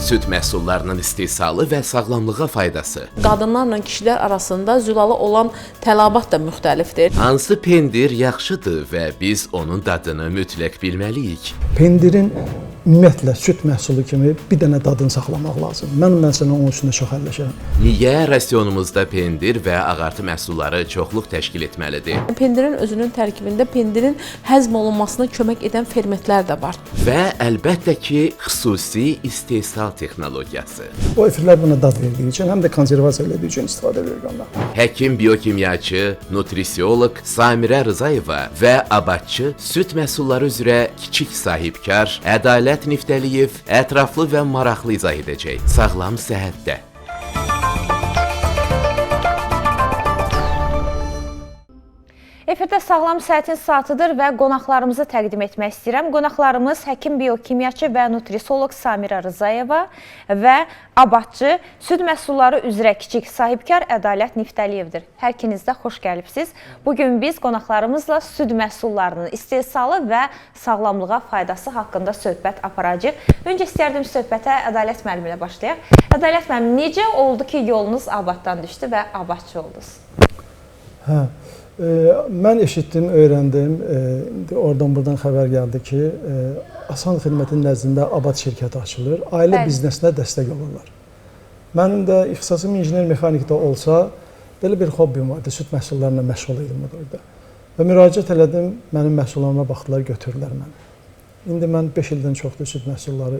Süd məhsullarının istehsalı və sağlamlığa faydası. Qadınlarla kişilər arasında zülala olan tələbat da müxtəlifdir. Hansı pendir yaxşıdır və biz onun dadını mütləq bilməliyik? Pendirin ümumiyyətlə süd məhsulu kimi bir dənə dadını saxlamaq lazım. Mən məsələn onun üstündə çox əlləşirəm. Niyə rasionumuzda pendir və ağartı məhsulları çoxluq təşkil etməlidir? Pendirin özünün tərkibində pendirin həzm olunmasına kömək edən fermentlər də var. Və əlbəttə ki, xüsusi istehsal texnologiyası. O efirlər buna dad verdiyi üçün, həm də konservasiya elədiyi üçün istifadə edirik ondan. Həkim biokimyaçı, nutrisioloq Samirə Rızayeva və abadçı süd məhsulları üzrə kiçik sahibkar Ədalət Niftəliyev ətraflı və maraqlı izah edəcək. Sağlam səhhətdə. Efirdə Sağlam Səhətin saatıdır və qonaqlarımızı təqdim etmək istəyirəm. Qonaqlarımız həkim biokimyaçı və nutrisioloq Samirə Rızayeva və abadçı, süd məhsulları üzrə kiçik sahibkar Ədalət Niftəliyevdir. Hər ikiniz də xoş gəlibsiz. Bugün biz qonaqlarımızla süd məhsullarının istehsalı və sağlamlığa faydası haqqında söhbət aparacağıq. Öncə istərdim söhbətə Ədalət müəllim ilə başlayaq. Ədalət müəllim, necə oldu ki, yolunuz abaddan düşdü və abadçı oldunuz? Hə. Mən eşitdim, öyrəndim. İndi oradan buradan xəbər gəldi ki, Asan Xidmətin nəzdində abad şirkəti açılır. Ailə biznesinə dəstək olurlar. Mənim də ixtisasım injener mexanikdə olsa, belə bir hobbim vardı, süd məhsullarına məşğul idim orada. Və müraciət elədim, mənim məhsullarıma baxdılar, götürdülər məni. İndi mən 5 ildən çoxdur süd məhsulları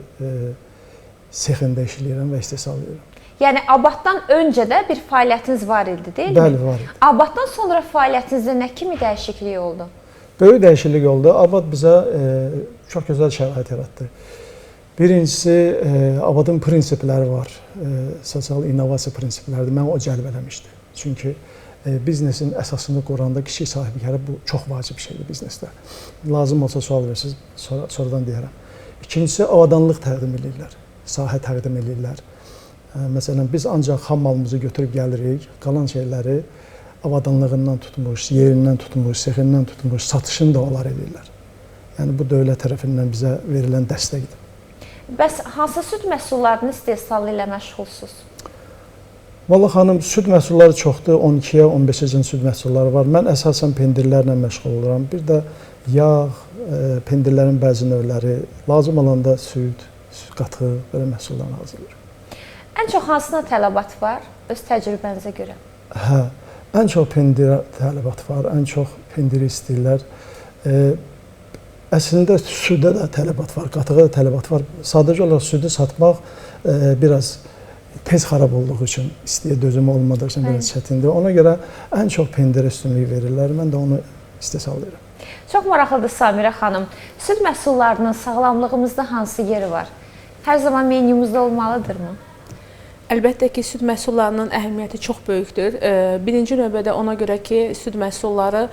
sexində işləyirəm və istehsal edirəm. Yəni abaddan öncə də bir fəaliyyətiniz var idi, deyilmi? Bəli, var idi. Abaddan sonra fəaliyyətinizdə nə kimi dəyişiklik oldu? Böyük dəyişiklik oldu. Abad bizə çox gözəl şərait yaratdı. Birincisi, abadın prinsipləri var. Sosial innovasiya prinsipləridir. Məni o cəlb eləmişdi. Çünki biznesin əsasını quranda kiçik sahibkara bu çox vacib şeydir biznesdə. Lazım olsa sual versiniz, sonradan deyərəm. İkincisi, avadanlıq təqdim eləyirlər, sahə təqdim eləyirlər. Məsələn, biz ancaq xam malımızı götürüb gəlirik, qalan şeyləri avadanlığından tutmuş, yerindən tutmuş, sexindən tutmuş, satışını da onlar edirlər. Yəni, bu dövlət tərəfindən bizə verilən dəstəkdir. Bəs hansı süd məhsullarının istehsalı ilə məşğulsuz? Vallah xanım, süd məhsulları çoxdur, 12-yə, 15-ə süd məhsulları var. Mən əsasən pendirlərlə məşğul oluram. Bir də yağ, pendirlərin bəzi növləri, lazım olanda süd, qatıq, belə məhsullarını hazırlayıram. Ən çox hansına tələbat var öz təcrübənizə görə? Hə, ən çox pendirə tələbat var, ən çox pendiri istəyirlər. Əslində südə də tələbat var, qatığa da tələbat var. Sadəcə olaraq südü satmaq biraz tez xarab olduğu üçün, istiyə dözümü olmadığı üçün biraz çətindir. Ona görə ən çox pendirə üstünlük verirlər, mən də onu istehsal edirəm. Çox maraqlıdır Samirə xanım. Süd məhsullarının sağlamlığımızda hansı yeri var? Hər zaman menyumuzda olmalıdırmı? Əlbəttə ki, süd məhsullarının əhəmiyyəti çox böyükdür. Birinci növbədə ona görə ki, süd məhsulları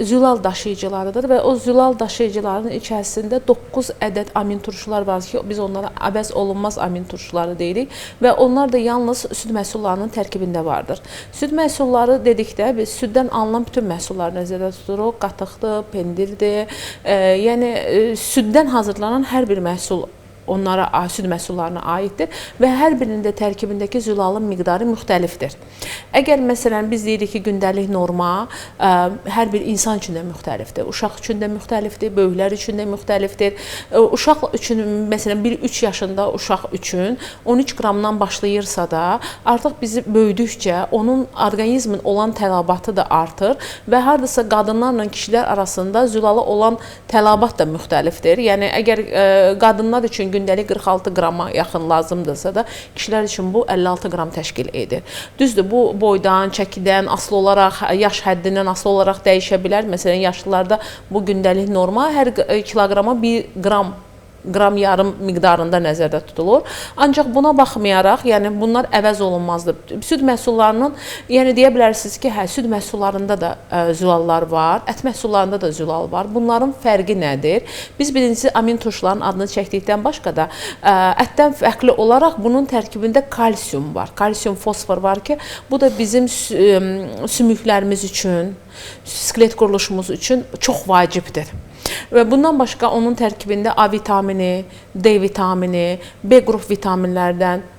zülal daşıyıcılarıdır və o zülal daşıyıcıların içərisində 9 ədəd amin turşular var ki, biz onlara əvəz olunmaz amin turşuları deyirik və onlar da yalnız süd məhsullarının tərkibində vardır. Süd məhsulları dedikdə biz süddən alınan bütün məhsulları nəzərdə tuturuq, qatıqdır, pendirdir, yəni süddən hazırlanan hər bir məhsul onlara, süd məhsullarına aiddir və hər birinin də tərkibindəki zülalın miqdarı müxtəlifdir. Əgər məsələn biz deyirik ki, gündəlik norma hər bir insan üçün də müxtəlifdir. Uşaq üçün də müxtəlifdir, böyüklər üçün də müxtəlifdir. Uşaq üçün məsələn 1-3 yaşında uşaq üçün 13 qramdan başlayırsa da, artıq bizi böyüdükcə onun orqanizmin olan tələbatı da artır və hardasa qadınlarla kişilər arasında zülala olan tələbat da müxtəlifdir. Yəni əgər qadınlar üçün gündəlik 46 qrama yaxın lazımdırsa da, kişilər üçün bu 56 qram təşkil edir. Düzdür, bu boydan, çəkidən asılı olaraq, yaş həddindən asılı olaraq dəyişə bilər. Məsələn, yaşlılarda bu gündəlik norma hər kiloqrama 1 qram qram yarım miqdarında nəzərdə tutulur. Ancaq buna baxmayaraq, yəni bunlar əvəz olunmazdır. Süd məhsullarının, yəni deyə bilərsiniz ki, hə, süd məhsullarında da zülallar var, ət məhsullarında da zülal var. Bunların fərqi nədir? Biz birincisi amin turşularının adını çəkdikdən başqa da ətdən fərqli olaraq bunun tərkibində kalsium var. Kalsium, fosfor var ki, bu da bizim sümüklərimiz üçün, skelet quruluşumuz üçün çox vacibdir. Və bundan başqa onun tərkibində A vitamini, D vitamini, B qrup vitaminlərdən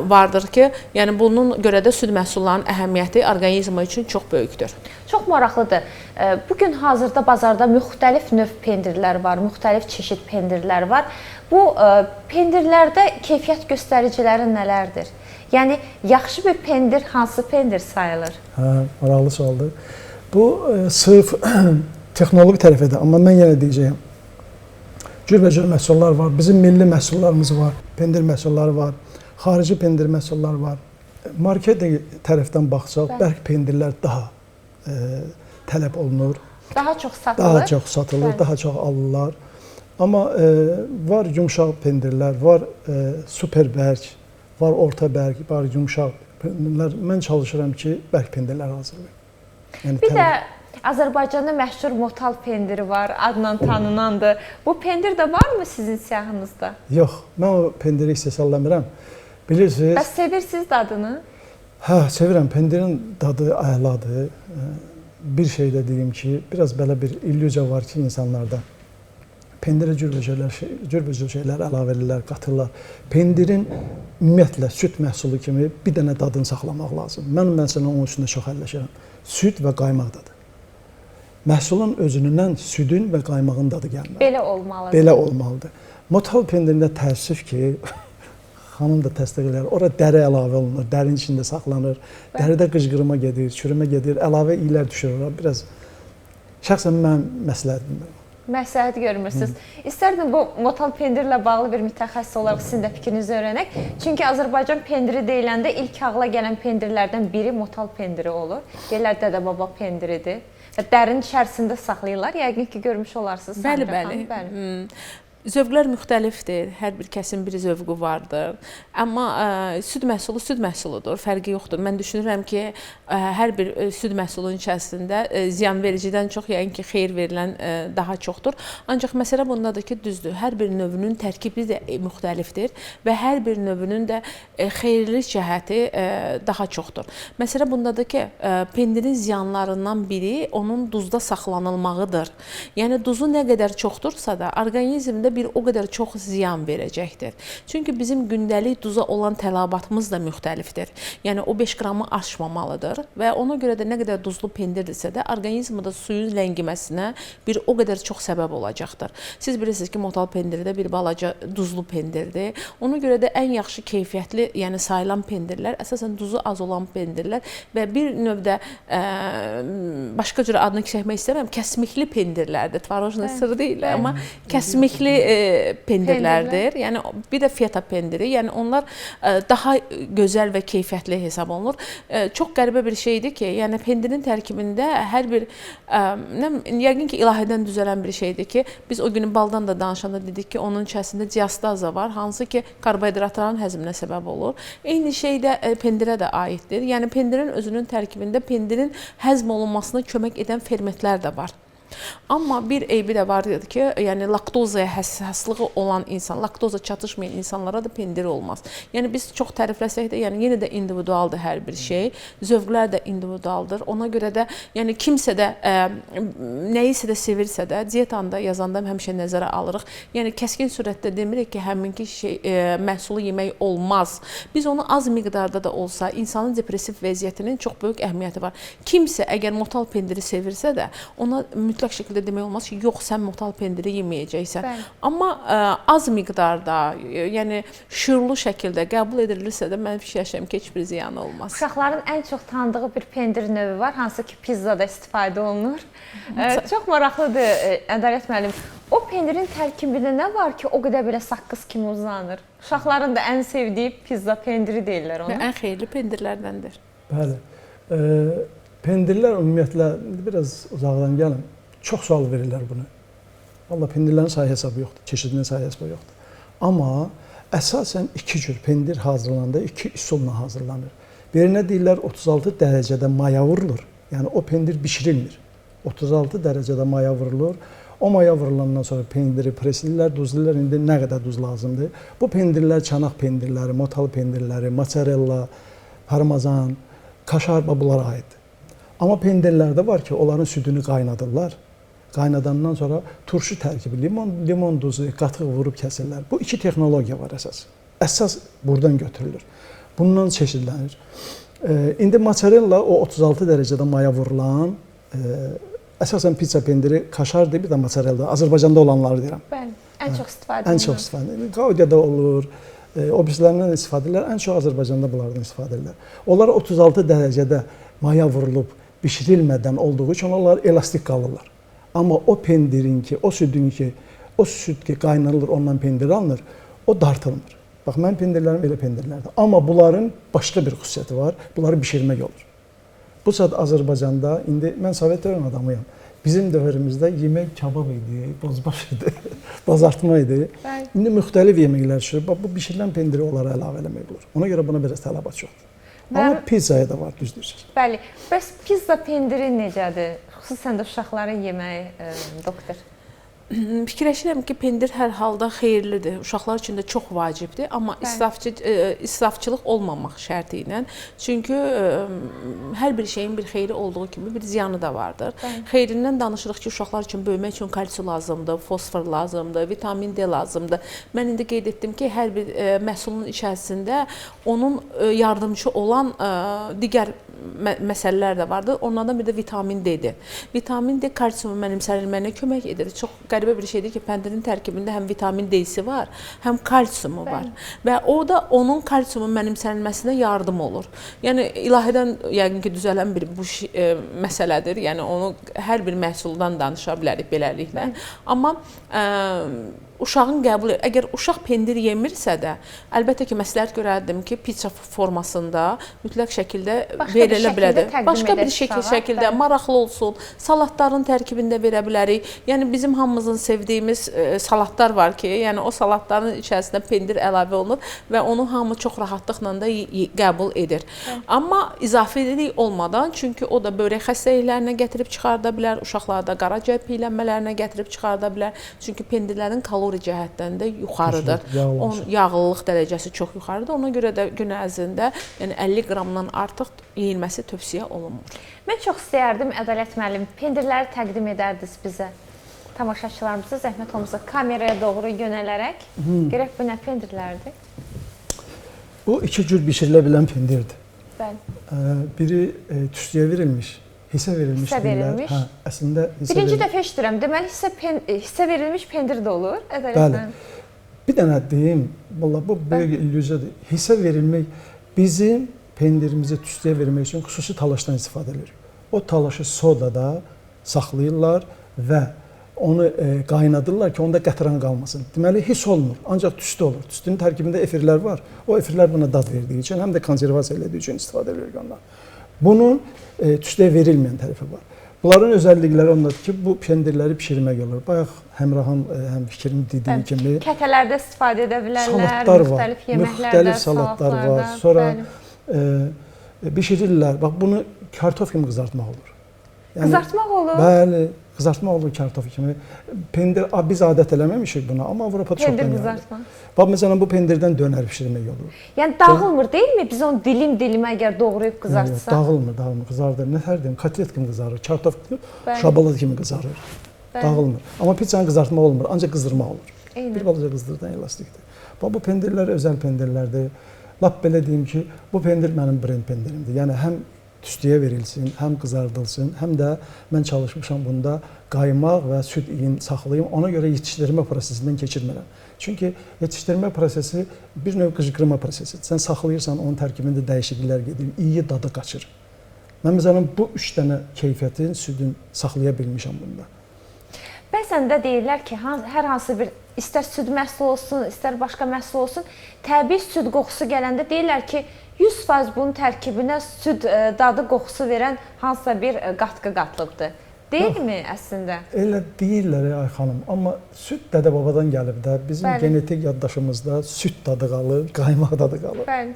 vardır ki, yəni bunun görə də süd məhsullarının əhəmiyyəti orqanizma üçün çox böyükdür. Çox maraqlıdır. Bu gün hazırda bazarda müxtəlif növ pendirlər var, müxtəlif çeşid pendirlər var. Bu pendirlərdə keyfiyyət göstəriciləri nələrdir? Yəni yaxşı bir pendir hansı pendir sayılır? Hə, maraqlı sualdır. Bu sırf texnoloji tərəfidir, amma mən yenə deyəcəyəm. Cürbəcür məhsullar var, bizim milli məhsullarımız var, pendir məhsulları var, xarici pendir məhsulları var. Marketinq tərəfdən baxsaq, bərk pendirlər daha tələb olunur. Daha çox satılır. Daha çox satılır, daha çox alırlar. Amma var yumşaq pendirlər, var super bərk, var orta bərk, var yumşaq pendirlər. Mən çalışıram ki, bərk pendirlər hazırlayım. Yəni, bir də Azərbaycanda məşhur motal pendiri var, adla tanınandır. Bu pendir də varmı sizin siyahınızda? Yox, mən o pendiri istehsallamıram. Bilirsiniz. Bəs sevirsiniz dadını? Hə, sevirəm. Pendirin dadı əladır. Bir şey də deyim ki, biraz belə bir illüziya var ki, insanlarda. Pendirə cürbəcür şeylər əlavə edirlər, qatırlar. Pendirin ümumiyyətlə süd məhsulu kimi bir dənə dadını saxlamaq lazım. Mən məsələn onun üstündə çox əlləşirəm. Süd və qaymaq dadı. Məhsulun özünündən südün və qaymağın dadı gəlməlidir. Belə olmalıdır. Belə olmalıdır. Motal pendirində təəssüf ki, xanım da təsdiq eləyər, ora dəri əlavə olunur, dərinin içində saxlanır, dəridə qıcqırma gedir, çürümə gedir, əlavə iylər düşür ora. Biraz şəxsən mən məsləhət bilmirəm. Məsləhət görmürsünüz. İstərdim bu motal pendirlə bağlı bir mütəxəssis olaraq sizin də fikrinizi öyrənək. Çünki Azərbaycan pendiri deyiləndə ilk ağla gələn pendirlərdən biri motal pendiri olur. Deyirlər dədə-baba pendiridir. Və dərinin içərisində saxlayırlar. Yəqin ki, görmüş olarsınız. Bəli, bəli. Bəli. Zövqlər müxtəlifdir. Hər bir kəsin bir zövqü vardır. Amma süd məhsulu süd məhsuludur. Fərqi yoxdur. Mən düşünürəm ki, hər bir süd məhsulunun içərisində ziyanvericidən çox, yəqin ki, xeyir verilən daha çoxdur. Ancaq məsələ bundadır ki, düzdür. Hər bir növünün tərkibi də müxtəlifdir və hər bir növünün də xeyirli cəhəti daha çoxdur. Məsələ bundadır ki, pendirin ziyanlarından biri onun duzda saxlanılmağıdır. Yəni duzu nə qədər çoxdursa da orqanizmdə bir o qədər çox ziyan verəcəkdir. Çünki bizim gündəlik duza olan tələbatımız da müxtəlifdir. Yəni o 5 qramı aşmamalıdır və ona görə də nə qədər duzlu pendirdirsə də orqanizmdə suyun ləngiməsinə bir o qədər çox səbəb olacaqdır. Siz bilirsiniz ki, motal pendiri də bir balaca duzlu pendirdir. Ona görə də ən yaxşı keyfiyyətli, yəni sayılan pendirlər, əsasən duzu az olan pendirlər və bir növdə başqa cür adını çəkmək istəmirəm, kəsmikli pendirlərdir. Tvarojni sır deyil, amma kəsmikli pendirlərdir. Yəni bir də feta pendiri, yəni onlar daha gözəl və keyfiyyətli hesab olunur. Çox qəribə bir şeydir ki, yəni pendirin tərkibində hər bir yəqin ki, ilahidən düzələn bir şeydir ki, biz o günü baldan da danışanda dedik ki, onun içərisində diastaza var, hansı ki, karbohidratların həzminə səbəb olur. Eyni şey də pendirə də aiddir. Yəni pendirin özünün tərkibində pendirin həzm olunmasına kömək edən fermentlər də var. Amma bir eybi də var ki, yəni laktozaya həssaslığı olan insan, laktoza çatışmayan insanlara da pendir olmaz. Yəni biz çox tərifləsək də, yəni yenə də individualdır hər bir şey. Zövqlər də individualdır. Ona görə də, yəni kimsə də nəyisə də sevirsə də, diyetanda yazanda həmişə nəzərə alırıq. Yəni kəskin sürətdə demirik ki, həminki şey məhsulu yemək olmaz. Biz onu az miqdarda da olsa, insanın depressiv vəziyyətinin çox böyük əhəmiyyəti var. Kimsə əgər motal pendiri sevirsə də, ona mütləq şəkildə demək olmaz ki, yox, sən motal pendiri yeməyəcəksən. Bəli. Amma az miqdarda, yəni şüurlu şəkildə qəbul edilirsə də mən fikirləşirəm ki, heç bir ziyanı olmaz. Uşaqların ən çox tanıdığı bir pendir növü var, hansı ki, pizzada istifadə olunur. Çox maraqlıdır, Ədalət müəllim. O pendirin tərkibində nə var ki, o qədər belə saqqız kimi uzanır? Uşaqların da ən sevdiyi pizza pendiri deyirlər ona. Və ən xeyirli pendirlərdəndir. Bəli. Pendirlər ümumiyyətlə, biraz uzaqdan gəlin, çox sual verirlər bunu. Vallahi pendirlərin sayı hesabı yoxdur, çeşidinin sayı hesabı yoxdur. Amma əsasən iki cür pendir hazırlananda iki üsulla hazırlanır. Birinə deyirlər 36 dərəcədə maya vurulur. Yəni o pendir bişirilmir. 36 dərəcədə maya vurulur. O maya vurulandan sonra pendiri presləyirlər, duzlayırlar. İndi nə qədər duz lazımdır? Bu pendirlər çanaq pendirləri, motal pendirləri, mozzarella, parmazan, kaşar bunlara aiddir. Amma pendirlərdə var ki, onların südünü qaynadırlar. Qaynadandan sonra turşu tərkibi, limon duzu, qatıq vurub kəsirlər. Bu iki texnologiya var əsas. Əsas buradan götürülür. Bundan çeşidlənir. İndi mozzarella o 36 dərəcədə maya vurulan, əsasən pizza pendiri kaşardır, bir də mozzarella. Azərbaycanda olanları deyirəm. Bəli, ən çox istifadə edilir. Ən çox istifadə edilir. Qaudiyada olur, o birislərindən istifadə edirlər. Ən çox Azərbaycanda bunlardan istifadə edirlər. Onlar 36 dərəcədə maya vurulub bişirilmədən olduğu üçün onlar elastik qalırlar. Amma o pendirin ki, o südün ki, o süd ki qaynanılır, ondan pendir alınır, o dartılmır. Bax, mənim pendirlərim elə pendirlərdir. Amma bunların başqa bir xüsusiyyəti var, bunları bişirmək olur. Bu saat Azərbaycanda, indi mən Sovet dövrünün adamıyam. Bizim dövrümüzdə yemək kabab idi, bozbaş idi, bazartma idi. Bəli. İndi müxtəlif yeməklər düşür. Bax, bu bişirilən pendiri onlara əlavə eləmək olur. Ona görə buna biraz tələbat çoxdur. Amma pizzaya da var, düz deyirsiniz. Bəli. Bəs pizza pendiri necədir? Xüsusən də uşaqların yeməyi, doktor. Fikirləşirəm ki, pendir hər halda xeyirlidir. Uşaqlar üçün də çox vacibdir, amma israfçılıq olmamaq şərti ilə. Çünki hər bir şeyin bir xeyri olduğu kimi bir ziyanı da vardır. Bəli. Xeyrindən danışırıq ki, uşaqlar üçün böyümək üçün kalsium lazımdır, fosfor lazımdır, vitamin D lazımdır. Mən indi qeyd etdim ki, hər bir məhsulun içərisində onun yardımçı olan digər məsələlər də vardır. Onlardan bir də vitamin D-dir. Vitamin D kalsiumun mənimsənilməyinə kömək edir. Çox qəribə bir şeydir ki, pəndirin tərkibində həm vitamin D-si var, həm kalsiumu var. Və o da onun kalsiumun mənimsənilməsinə yardım olur. Yəni ilahidən yəqin ki, düzələn bir bu məsələdir. Yəni onu hər bir məhsuldan danışa bilərik beləliklə. Amma uşağın qəbul, əgər uşaq pendir yemirsə də, əlbəttə ki, məsləhət görərdim ki, pizza formasında mütləq şəkildə verilə bilər. Başqa bir şəkildə maraqlı olsun, salatların tərkibində verə bilərik. Yəni bizim hamımızın sevdiyimiz salatlar var ki, yəni o salatların içərisində pendir əlavə olunur və onu hamı çox rahatlıqla da qəbul edir. Amma izafilik olmadan, çünki o da böyrək xəstəliklərinə gətirib çıxarda bilər, uşaqlarda qaraciyər piylənmələrinə gətirib çıxarda bilər. Çünki pendirlərin kalori cəhətdən də yuxarıdır. Onun yağlılıq dərəcəsi çox yuxarıdır. Ona görə də gün ərzində yəni 50 qramdan artıq yeyilməsi tövsiyə olunmur. Mən çox istəyərdim Ədalət müəllim, pendirləri təqdim edərdiniz bizə. Tamaşaçılarımıza zəhmət olmasa kameraya doğru yönələrək. Görək bu nə pendirlərdir? Bu iki cür bişirilə bilən pendirdir. Bəli. Biri tüstüyə verilmiş, hissə verilmiş deyirlər. Hə, əslində hissə birinci dəfə eşidirəm. Deməli hissə verilmiş pendir də olur. Ədalət Bəli. müəllim. Bir dənə deyim, vallah bu böyük illüziyadır. Hissə verilmək bizim pendirimizi tüstüyə vermək üçün xüsusi talaşdan istifadə edirik. O talaşı sodada saxlayırlar və onu qaynadırlar ki, onda qətran qalmasın. Deməli, hiss olmur, ancaq tüstü olur. Tüstünün tərkibində efirlər var. O efirlər buna dad verdiyi üçün, həm də konservasiya elədiyi üçün istifadə edirik ondan. Bunun tüstüyə verilməyən tərəfi var. Bunların özəllikləri ondadır ki, bu pendirləri bişirmək olur. Bayaq Həmrahın həm fikrin dediyi kimi kətələrdə istifadə edə bilərlər, müxtəlif yeməklərdə, müxtəlif salatlar var. Sonra bişirirlər. Bax, bunu kartof kimi qızartmaq olur. Yəni, qızartmaq olur? Bəli, qızartmaq olur kartof kimi. Pendir, biz adət eləməmişik buna, amma Avropada çoxdan pendir yayılır. Qızartma. Bax, məsələn, bu pendirdən dönər bişirmək olur. Yəni, dağılmır deyilmi? Biz onu dilim-dilim əgər doğrayıb qızartsaq. Dağılmır, dağılmır, qızardır. Nə hər deyim, kotlet kimi qızarır, kartof kimi, şabalad kimi qızarır. Bəli. Dağılmır. Amma pizzanı qızartmaq olmur, ancaq qızdırmaq olur. Eynən. Bir balaca qızdırdan elastikdir. Bax, bu pendirlər özəl pendirlərdir. Lap belə deyim ki, bu pendir mənim brend pendirimdir. Yəni, həm tüstüyə verilsin, həm qızardılsın, həm də mən çalışmışam bunda qaymaq və süd iyin saxlayım. Ona görə yetişdirmə prosesindən keçirmirəm. Çünki yetişdirmə prosesi bir növ qıcqırma prosesidir. Sən saxlayırsan, onun tərkibində dəyişikliklər gedir, iyi dadı qaçır. Mən məsələn bu 3 dənə keyfiyyətin südün saxlaya bilmişəm bunda. Bəzən də deyirlər ki, hər hansı bir istər süd məhsulu olsun, istər başqa məhsul olsun, təbii süd qoxusu gələndə deyirlər ki, 100% bunun tərkibinə süd dadı qoxusu verən hansısa bir qatqı qatılıbdır. Deyilmi əslində? Elə deyirlər ay xanım, amma süd dədə-babadan gəlib də, bizim Bəli. Genetik yaddaşımızda süd dadı qalır, qaymaq dadı qalır. Bəli.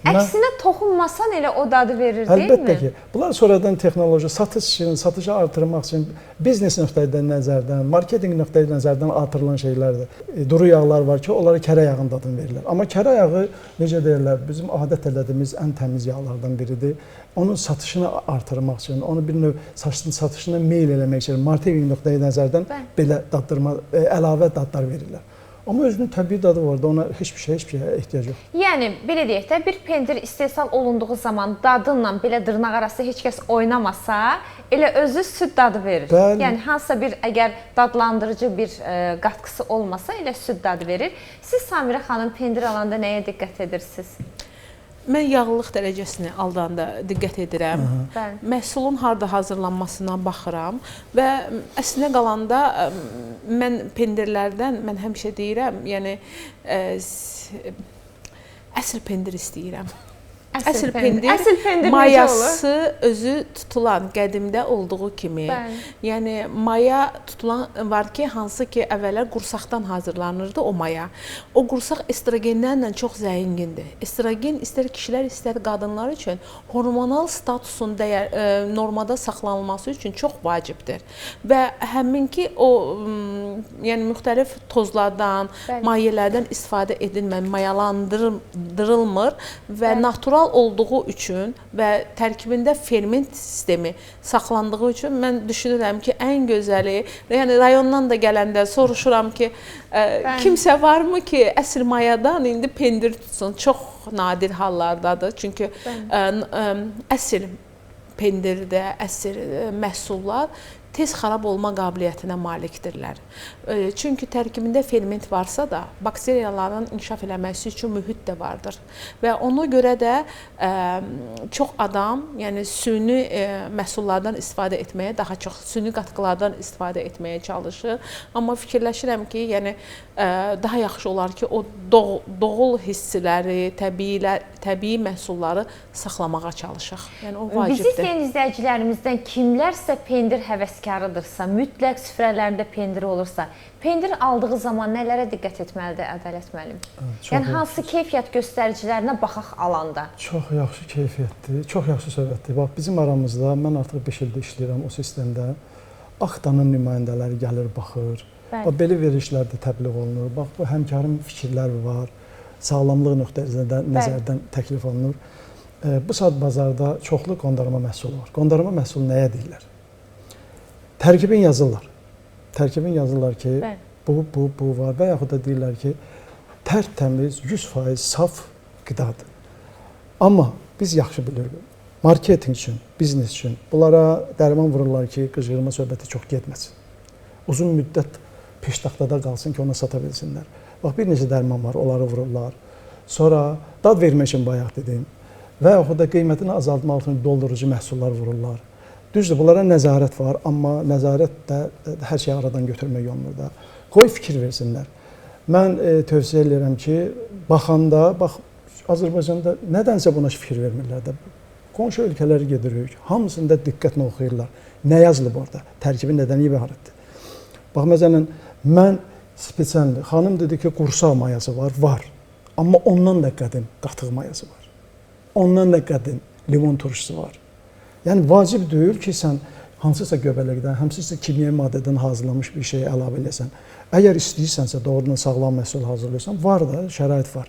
Əksinə toxunmasan elə o dadı verir, deyilmi? Əlbəttə ki. Bunlar sonradan texnoloji satış üçün, satışı artırmaq üçün biznes nöqteyi nəzərdən, marketinq nöqteyi nəzərdən artırılan şeylərdir. Duru yağlar var ki, onlara kərə yağının dadını verirlər. Amma kərə yağı, necə deyirlər, bizim adət elədiyimiz ən təmiz yağlardan biridir. Onun satışını artırmaq üçün, onu bir növ satışına meyl eləmək üçün marketinq nöqteyi nəzərdən belə daddırma, əlavə dadlar verirlər. Amma özünün təbii dadı var da, ona heç bir şeyə ehtiyac yox. Yəni, belə deyək də, bir pendir istehsal olunduğu zaman dadınla belə dırnaq arası heç kəs oynamasa, elə özü süd dadı verir. Bəli. Yəni, hansısa bir, əgər dadlandırıcı bir qatqısı olmasa, elə süd dadı verir. Siz, Samirə xanım, pendir alanda nəyə diqqət edirsiniz? Mən yağlılıq dərəcəsini aldanda diqqət edirəm. Məhsulun harda hazırlanmasına baxıram və əslinə qalanda mən pendirlərdən, mən həmişə deyirəm, yəni əsl pendir istəyirəm. Əsl pendir mayası özü tutulan qədimdə olduğu kimi. Bəli. Yəni maya tutulan var ki, hansı ki əvvəllər qursaqdan hazırlanırdı o maya. O qursaq estrogenlərlə çox zəngindir. Estrogen istər kişilər, istər qadınlar üçün hormonal statusun normada saxlanılması üçün çox vacibdir. Və həminki o, yəni müxtəlif tozlardan, Bəli. mayelərdən istifadə edilmir, mayalandırılmır və Bəli. natural olduğu üçün və tərkibində ferment sistemi saxlandığı üçün mən düşünürəm ki, ən gözəli, yəni rayondan da gələndə soruşuram ki, kimsə varmı ki, əsl mayadan indi pendir tutsun? Çox nadir hallardadır. Çünki əsl pendirdə, əsl məhsullar tez xarab olma qabiliyyətinə malikdirlər. Çünki tərkibində ferment varsa da, bakteriyaların inkişaf eləməsi üçün mühit də vardır. Və ona görə də çox adam, yəni süni məhsullardan istifadə etməyə, daha çox süni qatqılardan istifadə etməyə çalışır. Amma fikirləşirəm ki, yəni daha yaxşı olar ki, o doğul hissiləri, təbii məhsulları saxlamağa çalışaq. Yəni o vacibdir. Bizi izləyən izləyicilərimizdən kimlərsə pendir həvəskarıdırsa, mütləq süfrələrində pendir olursa, pendir aldığı zaman nələrə diqqət etməlidir Ədalət müəllim? Yəni hansı keyfiyyət göstəricilərinə baxaq alanda? Çox yaxşı keyfiyyətdir, çox yaxşı söhbətdir. Bax, bizim aramızda, mən artıq 5 ildir işləyirəm o sistemdə, Axtanın nümayəndələri gəlir, baxır. Bəli. Bax, belə verilişlərdə təbliğ olunur. Bax, bu həmkarın fikirləri var, sağlamlıq nöqteyi nəzərdən təklif olunur. Bu saat bazarda çoxlu qondarma məhsulu var. Qondarma məhsulu nəyə deyirlər? Tərkibin yazırlar. Tərkibin yazırlar ki, bu var və yaxud da deyirlər ki, tərtəmiz, 100% saf qidadır. Amma biz yaxşı bilirik, marketing üçün, biznes üçün bunlara dərman vururlar ki, qıcqırma söhbəti çox getməsin. Uzun müddət peştaxtada qalsın ki, ona sata bilsinlər. Bax, bir neçə dərman var, onları vururlar. Sonra dad vermək üçün bayaq dedim və yaxud da qiymətini azaltmaq üçün doldurucu məhsullar vururlar. Düzdür, bunlara nəzarət var, amma nəzarət də hər şeyi aradan götürmək olmur da. Qoy fikir versinlər. Mən tövsiyə edirəm ki, baxanda, bax, Azərbaycanda nədənsə buna fikir vermirlər də. Qonşu ölkələrə gedirik, hamısında diqqətlə oxuyurlar. Nə yazılıb orada? Tərkibi nədən ibarətdir? Bax, məsələn, mən spesial, xanım dedi ki, qursaq mayası var, var. Amma ondan da qədim qatıq mayası var. Ondan da qədim limon turşusu var. Yəni, vacib deyil ki, sən hansısa göbələkdən, hansısa kimyəvi maddədən hazırlanmış bir şeyi əlavə eləsən. Əgər istəyirsənsə, doğrudan sağlam məhsul hazırlıyorsan, var da, şərait var.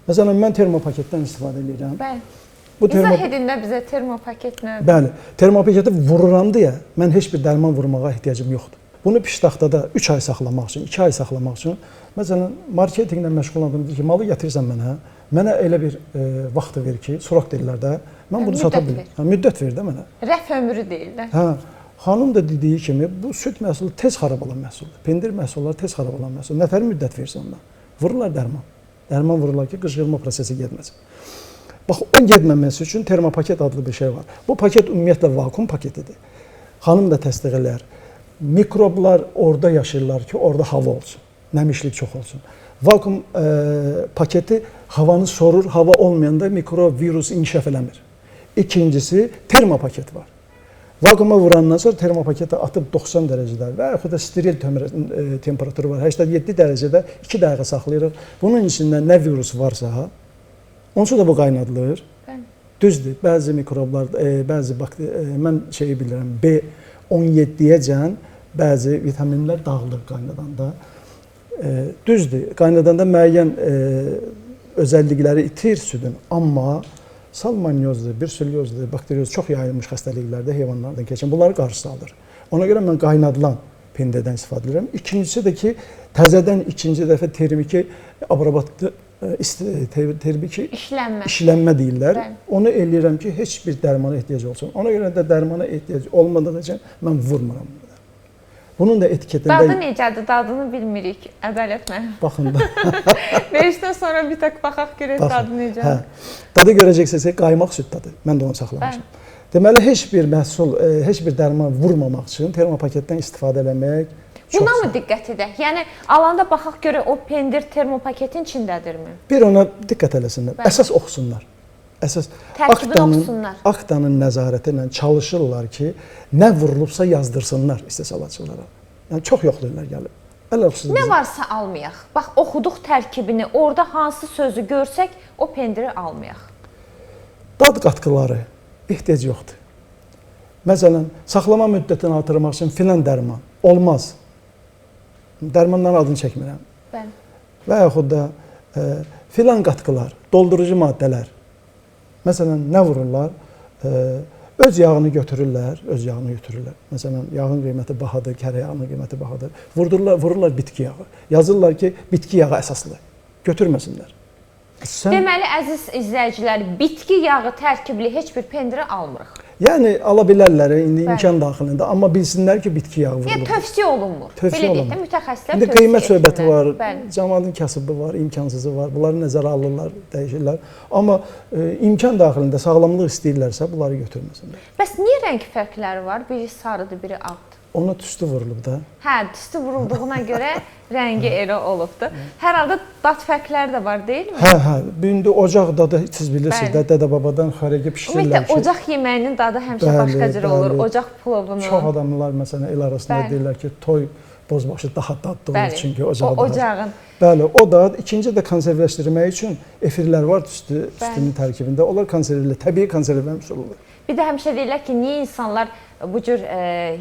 Məsələn, mən termopaketdən istifadə edirəm. Bəli. Bu İzah edin də bizə termopaket nədir? Bəli, termopaketi vururam deyə mən heç bir dərman vurmağa ehtiyacım yoxdur. Bunu piştaxtada 3 ay saxlamaq üçün, 2 ay saxlamaq üçün, məsələn, marketinqlə məşğul olan deyir ki, malı gətirsən mənə, mənə elə bir vaxt ver ki, soraq deyirlər də, mən bunu sata bilirəm. Hə, müddət ver də mənə. Rəf ömrü deyirlər. Hə, xanım da dediyi kimi, bu süd məhsulu tez xarab olan məhsuldur. Pendir məhsulları tez xarab olan məhsuldur. Nətər müddət versin ondan? Vururlar dərman. Dərman vururlar ki, qıcqırma prosesi getməsin. Bax, o getməməsi üçün termopaket adlı bir şey var. Bu paket ümumiyyətlə vakuum paketidir. Xanım da təsdiq eləyər. Mikroblar orada yaşayırlar ki, orada hava olsun, nəmişlik çox olsun. Vakuum paketi havanı sorur, hava olmayanda mikrob, virus inkişaf eləmir. İkincisi, termopaket var. Vakuuma vurandan sonra termopaketi atıb 90 dərəcədə və yaxud da steril temperaturu var, 87 dərəcədə 2 dəqiqə saxlayırıq. Bunun içində nə virus varsa, Onsuz da bu qaynadılır. Bəli. Düzdür, bəzi mikroblar, bəzi bakteri, mən şeyi bilirəm, B17-yəcən bəzi vitaminlər dağılır qaynadanda. Düzdür, qaynadanda müəyyən özəllikləri itir südün, amma salmonyozdur, brusellyozdur, bakterioz çox yayılmış xəstəliklərdə heyvanlardan keçən bunları qarşısı alır. Ona görə mən qaynadılan pendirdən istifadə edirəm. İkincisi də ki, təzədən ikinci dəfə termiki abrabatlı termiki işlənmə deyirlər. Bəli. Onu eləyirəm ki, heç bir dərmana ehtiyac olsun. Ona görə də dərmana ehtiyac olmadığı üçün mən vurmuram burada. Bunun da etiketində... Dadı necədir? Dadını bilmirik. Ədalət müəllim. Baxın da. Verişdən sonra bir tək baxaq görək dadı necədir. Hə. Dadı görəcəksiniz ki, qaymaq süd dadı. Mən də onu saxlamışam. Bəli. Deməli, heç bir məhsul, heç bir dərman vurmamaq üçün termopaketdən istifadə eləmək. Buna mı diqqət edək? Yəni, alanda baxaq görək o pendir termopaketin içindədirmi? Bir ona diqqət eləsinlər. Bəli. Əsas oxusunlar. Əsas Aktanın nəzarəti ilə çalışırlar ki, nə vurulubsa yazdırsınlar istehsalatçılara. Yəni, çox yoxlayırlar gəlib. Nə varsa almayaq. Bax, oxuduq tərkibini, orada hansı sözü görsək, o pendiri almayaq. Dad qatqıları ehtiyac yoxdur. Məsələn, saxlama müddətini artırmaq üçün filan dərman olmaz. Dərmanların adını çəkmirəm. Bəli. Və yaxud da filan qatqılar, doldurucu maddələr. Məsələn, nə vururlar? Öz yağını götürürlər, öz yağını götürürlər. Məsələn, yağın qiyməti bahadır, kərə yağının qiyməti bahadır. Vururlar bitki yağı. Yazırlar ki, bitki yağı əsaslı. Götürməsinlər. Sən... Deməli, əziz izləyicilər, bitki yağı tərkibli heç bir pendiri almırıq. Yəni, ala bilərlər indi imkan daxilində, amma bilsinlər ki, bitki yağı vurulur. Yəni, tövsiyə olunmur. Tövsiyə olunmur. Belə deyək də, mütəxəssislər tövsiyə etmirlər. İndi qiymət söhbəti var, cəmaatın kasıbı var, imkansızı var, bunları nəzərə alırlar, dəyişirlər. Amma imkan daxilində sağlamlıq istəyirlərsə, bunları götürməsinlər. Bəs niyə rəng fərqləri var? Biri sarıdır, biri ağdır. Ona tüstü vurulub da. Hə, tüstü vurulduğuna görə rəngi elə olubdur. Hər halda dad fərqləri də var, deyilmi? Hə, hə. İndi ocaq dadı, siz bilirsiniz də, dədə-babadan xörəyi pişirirlər ki. Ümumiyyətlə, ocaq yeməyinin dadı həmişə başqa cür olur, ocaq plovunun. Çox adamlar, məsələn, el arasında deyirlər ki, toy bozbaşı daha dadlı olur, çünki ocağı daha. Ocağın. Bəli, o dad. İkinci də konservləşdirmək üçün efirlər var tüstünün tərkibində. Onlar konservlər, təbii konservlənmiş olurlar. Bir də həmişə deyirlər ki, niyə insanlar bu cür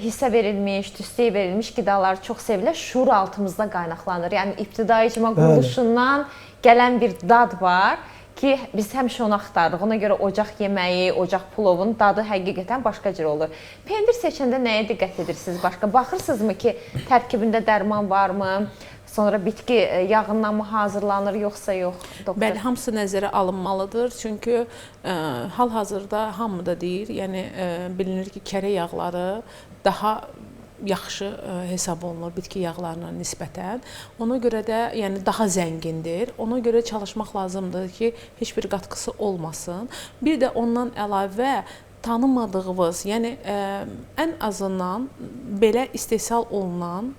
hissə verilmiş, tüstüyə verilmiş qidaları çox sevirlər, şuur altımızda qaynaqlanır. Yəni, ibtidai icma quruluşundan gələn bir dad var ki, biz həmişə onu axtarırıq. Ona görə ocaq yeməyi, ocaq plovunun dadı həqiqətən başqa cür olur. Pendir seçəndə nəyə diqqət edirsiniz başqa? Baxırsınızmı ki, tərkibində dərman varmı? Sonra bitki yağından mı hazırlanır, yoxsa yox, doktor? Bəli, hamısı nəzərə alınmalıdır. Çünki hal-hazırda hamı da deyir, yəni bilinir ki, kərə yağları daha yaxşı hesab olunur bitki yağlarına nisbətən. Ona görə də yəni daha zəngindir. Ona görə çalışmaq lazımdır ki, heç bir qatqısı olmasın. Bir də ondan əlavə tanımadığınız, yəni ən azından belə istehsal olunan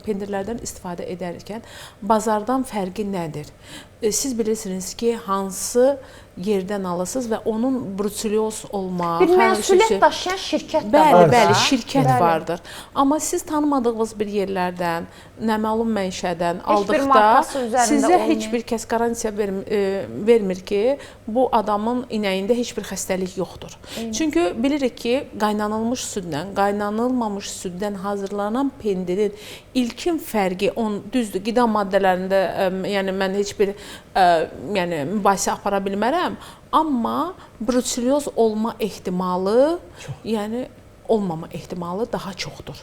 pendirlərdən istifadə edərkən bazardan fərqi nədir? Siz bilirsiniz ki, hansı yerdən alırsınız və onun bruselyoz olma... Bir məsuliyyət daşıyan şirkət də var. Bəli, bəli, şirkət vardır. Amma siz tanımadığınız bir yerlərdən, nəməlum mənşədən aldıqda sizə heç bir kəs qarantiya vermir ki, bu adamın inəyində heç bir xəstəlik yoxdur. Çünki bilirik ki, qaynanılmış südlə, qaynanılmamış süddən hazırlanan pendirin ilkin fərqi, düzdür, qida maddələrində yəni mən heç bir mübahisə apara bilmərəm, amma bruselyoz olma ehtimalı, yəni olmama ehtimalı daha çoxdur.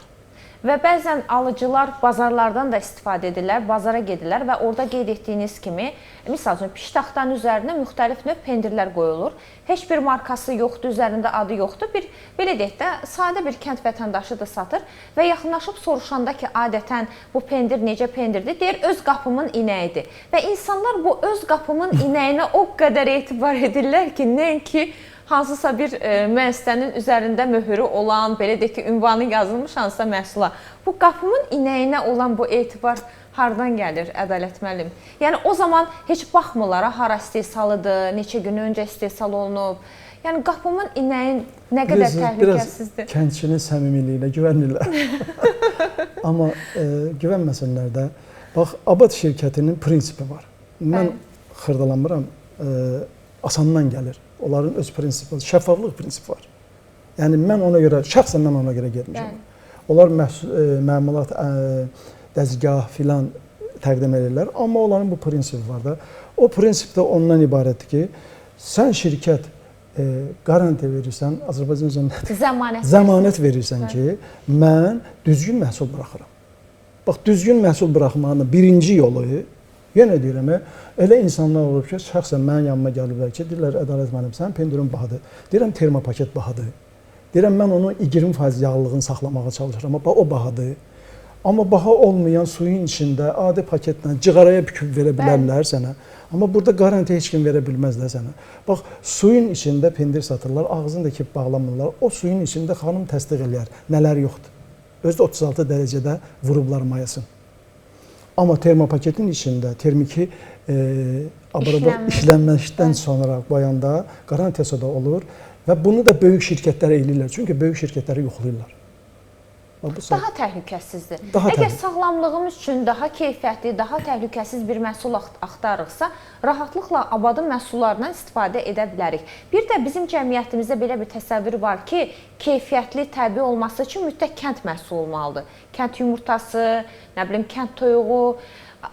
Və bəzən alıcılar bazarlardan da istifadə edirlər, bazara gedirlər və orada qeyd etdiyiniz kimi, misal üçün, piştaxtanın üzərinə müxtəlif növ pendirlər qoyulur. Heç bir markası yoxdur, üzərində adı yoxdur. Bir, belə deyək də, sadə bir kənd vətəndaşı da satır və yaxınlaşıb soruşanda ki, adətən bu pendir necə pendirdir, deyir, öz qapımın inəyidir. Və insanlar bu öz qapımın inəyinə o qədər etibar edirlər ki, nəinki hansısa bir müəssisənin üzərində möhürü olan, belə deyək ki, ünvanı yazılmış hansısa məhsula. Bu qapımın inəyinə olan bu etibar hardan gəlir, Ədalət müəllim? Yəni, o zaman heç baxmırlar, hara istehsalıdır, neçə gün öncə istehsal olunub. Yəni, qapımın inəyin nə qədər təhlükəsizdir? Biraz kəndçinin səmimiliyinə güvənirlər. Amma güvənməsinlər də. Bax, Abad şirkətinin prinsipi var. Mən xırdalanmıram. Asandan gəlir. Onların öz prinsipi, şəffaflıq prinsipi var. Yəni mən ona görə, şəxsən mən ona görə getmişəm. Bəli. Onlar məmulat, dəzgah filan təqdim edirlər, amma onların bu prinsipi var da. O prinsip də ondan ibarətdir ki, sən şirkət qarantiya verirsən, Azərbaycanca nədir? Zəmanət verirsən ki, mən düzgün məhsul buraxıram. Bax, düzgün məhsul buraxmağın birinci yolu, yenə deyirəm, elə insanlar olub ki, şəxsən mənim yanıma gəliblər ki, deyirlər, Ədalət müəllim, sənin pendirin bahadır. Deyirəm, termopaket bahadır. Deyirəm, mən onu 20% yağlılığını saxlamağa çalışıram, amma o bahadır. Amma baha olmayan suyun içində adi paketlə cığaraya büküb verə bilərlər sənə. Amma burada qarantiya heç kim verə bilməzlər sənə. Bax, suyun içində pendir satırlar, ağzını da kip bağlamırlar. O suyun içində xanım təsdiq eləyər, nələr yoxdur. Özü də 36 dərəcədə vurublar mayasını. Amma termopaketin içində termiki işlənməkdən sonra qoyanda qarantiyası da olur və bunu da böyük şirkətlər eləyirlər. Çünki böyük şirkətləri yoxlayırlar. Daha təhlükəsizdir. Əgər sağlamlığımız üçün daha keyfiyyətli, daha təhlükəsiz bir məhsul axtarırıqsa, rahatlıqla Abadın məhsullarından istifadə edə bilərik. Bir də bizim cəmiyyətimizdə belə bir təsəvvür var ki, keyfiyyətli, təbii olması üçün mütləq kənd məhsulu olmalıdır. Kənd yumurtası, nə bilim, kənd toyuğu.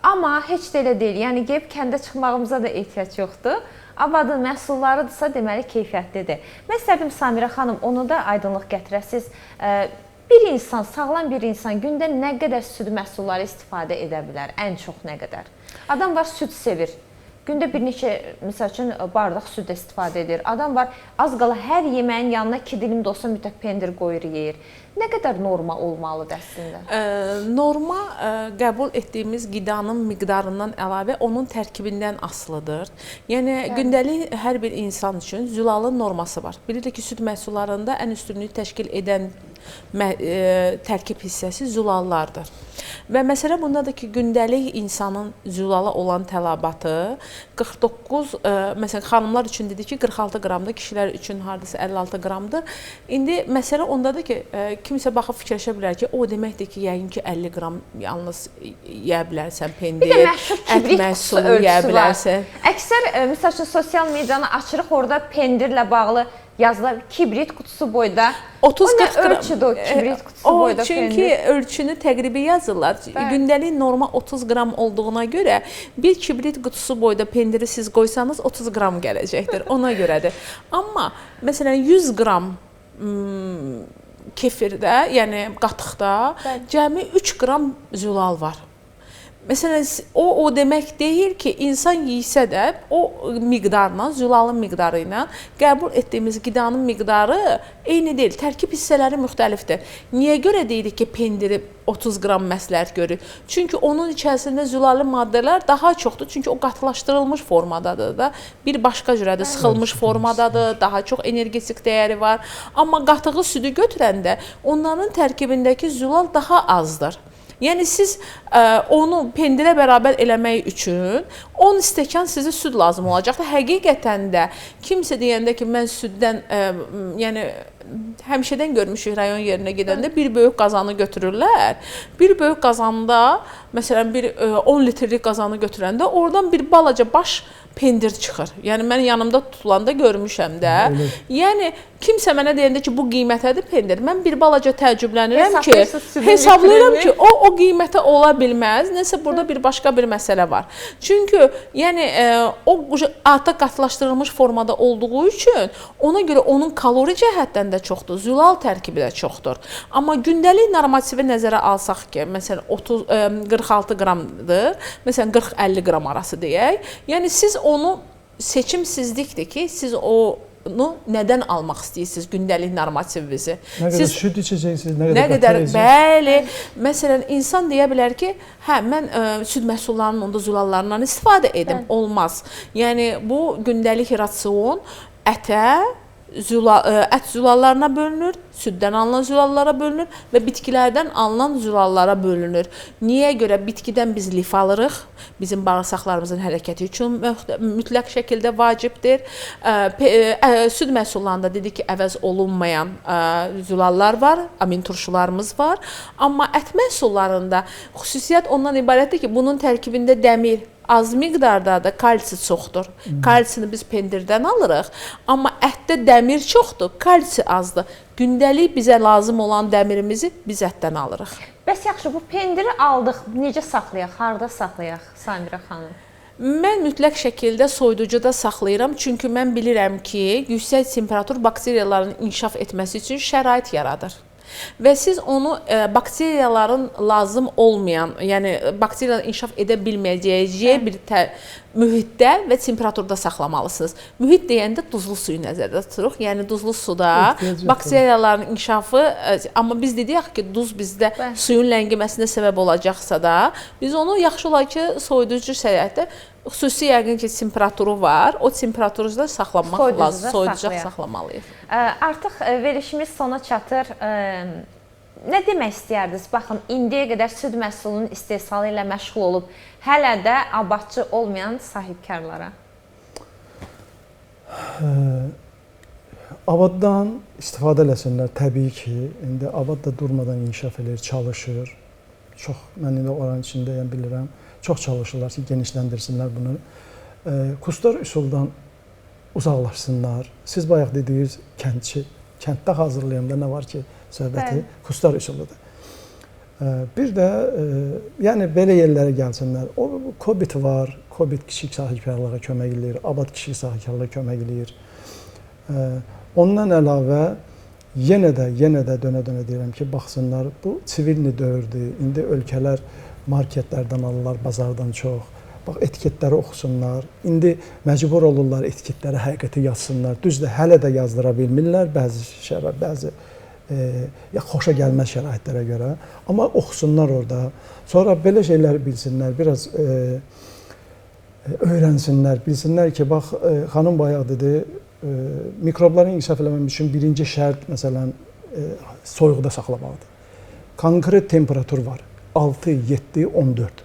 Amma heç də elə deyil. Yəni, gəlib kəndə çıxmağımıza da ehtiyac yoxdur. Abadın məhsullarıdırsa, deməli, keyfiyyətlidir. Mən istərdim, Samirə xanım, onu da aydınlıq gətirəsiniz. Bir insan, sağlam bir insan gündə nə qədər süd məhsulları istifadə edə bilər? Ən çox nə qədər? Adam var, süd sevir. Gündə bir neçə, misal üçün, bardaq süd istifadə edir. Adam var, az qala hər yeməyin yanına 2 dilim də olsa mütləq pendir qoyur, yeyir. Nə qədər norma olmalıdır əslində? Norma qəbul etdiyimiz qidanın miqdarından əlavə onun tərkibindən asılıdır. Yəni, gündəlik hər bir insan üçün zülalın norması var. Bilirik ki, süd məhsullarında ən üstünlüyü təşkil edən tərkib hissəsi zülallardır. Və məsələ bundadır ki, gündəlik insanın zülala olan tələbatı 49, məsələn, xanımlar üçün dedik ki, 46 qramdır, kişilər üçün hardasa 56 qramdır. İndi məsələ ondadır ki, kimsə baxıb fikirləşə bilər ki, o deməkdir ki, yəqin ki, 50 qram yalnız yeyə bilərsən pendir, ət məhsulu yeyə bilərsən. Əksər, misal üçün, sosial medianı açırıq, orada pendirlə bağlı yazılar, kibrit qutusu boyda. 30-40 qram. Ölçüdür o kibrit qutusu boyda pendir. Çünki ölçünü təqribi yazırlar. Gündəlik norma 30 qram olduğuna görə bir kibrit qutusu boyda pendiri siz qoysanız 30 qram gələcəkdir. Ona görədir. Amma məsələn 100 qram kefirdə, yəni qatıqda cəmi 3 qram zülal var. Məsələn, o demək deyil ki, insan yeysə də o miqdarla, zülalın miqdarı ilə qəbul etdiyimiz qidanın miqdarı eyni deyil, tərkib hissələri müxtəlifdir. Niyə görə deyirik ki, pendiri 30 qram məsləhət görür? Çünki onun içərisində zülali maddələr daha çoxdur. Çünki o qatılaşdırılmış formadadır da, bir başqa cürədir, sıxılmış formadadır, daha çox energetik dəyəri var. Amma qatığı südü götürəndə onların tərkibindəki zülal daha azdır. Yəni siz onu pendirə bərabər eləmək üçün 10 stəkan sizə süd lazım olacaqdır. Həqiqətən də kimsə deyəndə ki, mən süddən, yəni həmişədən görmüşük rayon yerinə gedəndə bir böyük qazanı götürürlər. Bir böyük qazanda, məsələn, bir 10 litrlik qazanı götürəndə oradan bir balaca baş pendir çıxır. Yəni mən yanımda tutulanda görmüşəm də. Yəni kimsə mənə deyəndə ki, bu qiymətədir pendir, mən bir balaca təəccüblənirəm ki, hesablayıram ki, o qiymətə ola bilməz. Nəsə burada bir başqa bir məsələ var. Çünki yəni o artıq qatlaşdırılmış formada olduğu üçün ona görə onun kalori cəhətdən də çoxdur, zülal tərkibi də çoxdur. Amma gündəlik normativi nəzərə alsaq ki, məsələn 46 qramdır, məsələn 40-50 qram arası deyək. Yəni siz onu seçimsizlikdir ki, siz onu nədən almaq istəyirsiniz gündəlik normativinizi? Nə qədər süd içəcəksiniz, nə qədər qatıq. Bəli. Məsələn, insan deyə bilər ki, hə, mən süd məhsullarının onda zülallarından istifadə edim. Olmaz. Yəni, bu gündəlik rasion ətə, ət zülallarına bölünür, süddən alınan zülallara bölünür və bitkilərdən alınan zülallara bölünür. Niyə görə bitkidən biz lif alırıq? Bizim bağırsaqlarımızın hərəkəti üçün mütləq şəkildə vacibdir. Süd məhsullarında dedik ki, əvəz olunmayan zülallar var, amin turşularımız var. Amma ət məhsullarında xüsusiyyət ondan ibarətdir ki, bunun tərkibində dəmir az miqdarda da kalsi çoxdur. Kalsini biz pendirdən alırıq, amma ətdə dəmir çoxdur, kalsi azdır. Gündəlik bizə lazım olan dəmirimizi biz ətdən alırıq. Bəs yaxşı, bu pendiri aldıq, necə saxlayaq, harda saxlayaq Samirə xanım? Mən mütləq şəkildə soyuducuda saxlayıram, çünki mən bilirəm ki, yüksək temperatur bakteriyaların inkişaf etməsi üçün şərait yaradır. Və siz onu bakteriyaların lazım olmayan, yəni bakteriyaların inkişaf edə bilməyəcəyi bir mühitdə və temperaturda saxlamalısınız. Mühit deyəndə duzlu suyu nəzərdə tuturuq. Yəni duzlu suda bakteriyaların inkişafı, amma biz dedik ki, duz bizdə suyun ləngiməsinə səbəb olacaqsa da, biz onu yaxşı olar ki, soyuducu şəraitdə, xüsusi yəqin ki, temperaturu var. O temperaturda saxlanmaq lazım. Soyuducuda saxlamalıyıq. Artıq verilişimiz sona çatır. Nə demək istəyərdiniz? Baxın, indiyə qədər süd məhsulunun istehsalı ilə məşğul olub, hələ də abadçı olmayan sahibkarlara. Abaddan istifadə eləsinlər təbii ki. İndi abad da durmadan inkişaf eləyir, çalışır. Çox, mən indi oranın içindəyəm, bilirəm. Çox çalışırlar ki, genişləndirsinlər bunu. Kustar üsuldan uzaqlaşsınlar. Siz bayaq dediyiniz kəndçi, kənddə hazırlayanda nə var ki, söhbəti kustar üsuludur. Bir də yəni belə yerlərə gəlsinlər. O Kobit var, Kobit kiçik sahibkarlığa kömək eləyir, Abad kiçik sahibkarlığa kömək eləyir. Ondan əlavə yenə də dönə-dönə deyirəm ki, baxsınlar, bu civilni dövrdür. İndi ölkələr marketlərdən alırlar, bazardan çox. Bax, etiketləri oxusunlar. İndi məcbur olurlar etiketləri həqiqəti yazsınlar. Düzdür, hələ də yazdıra bilmirlər bəzi şərait, bəzi xoşa gəlməz şəraitlərə görə. Amma oxusunlar orada. Sonra belə şeyləri bilsinlər, biraz öyrənsinlər, bilsinlər ki, bax, xanım bayaq dedi, mikrobların inkişaf eləməmək üçün birinci şərt, məsələn, soyuqda saxlamaqdır. Konkret temperatur var. 6, 7, 14.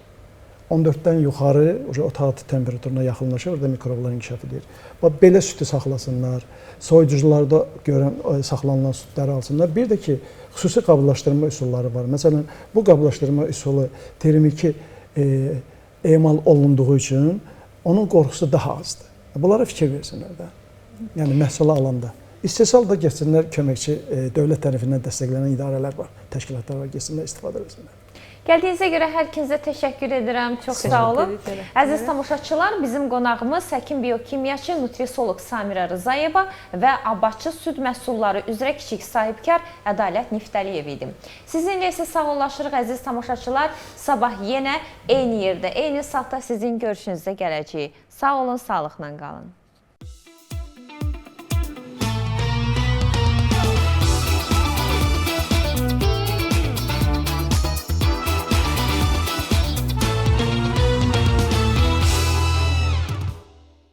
14-dən yuxarı otaq temperaturuna yaxınlaşır, orada mikroblar inkişaf edir. Bax, belə südü saxlasınlar, soyuducularda görən, saxlanılan südləri alsınlar. Bir də ki, xüsusi qablaşdırma üsulları var. Məsələn, bu qablaşdırma üsulu termiki emal olunduğu üçün onun qorxusu daha azdır. Bunlara fikir versinlər də. Yəni, məhsulu alanda. İstehsal da getsinlər, köməkçi dövlət tərəfindən dəstəklənən idarələr var, təşkilatlar var, getsinlər, istifadə etsinlər. Gəldiyinizə görə hər ikinizə təşəkkür edirəm. Çox sağ olun. Əziz tamaşaçılar, bizim qonağımız həkim biokimyaçı, nutrisolog Samirə Rızayeva və abadçı süd məhsulları üzrə kiçik sahibkar Ədalət Niftəliyev idi. Sizinlə isə sağollaşırıq əziz tamaşaçılar. Sabah yenə eyni yerdə, eyni saatda sizin görüşünüzə gələcəyik. Sağ olun, sağlıqla qalın.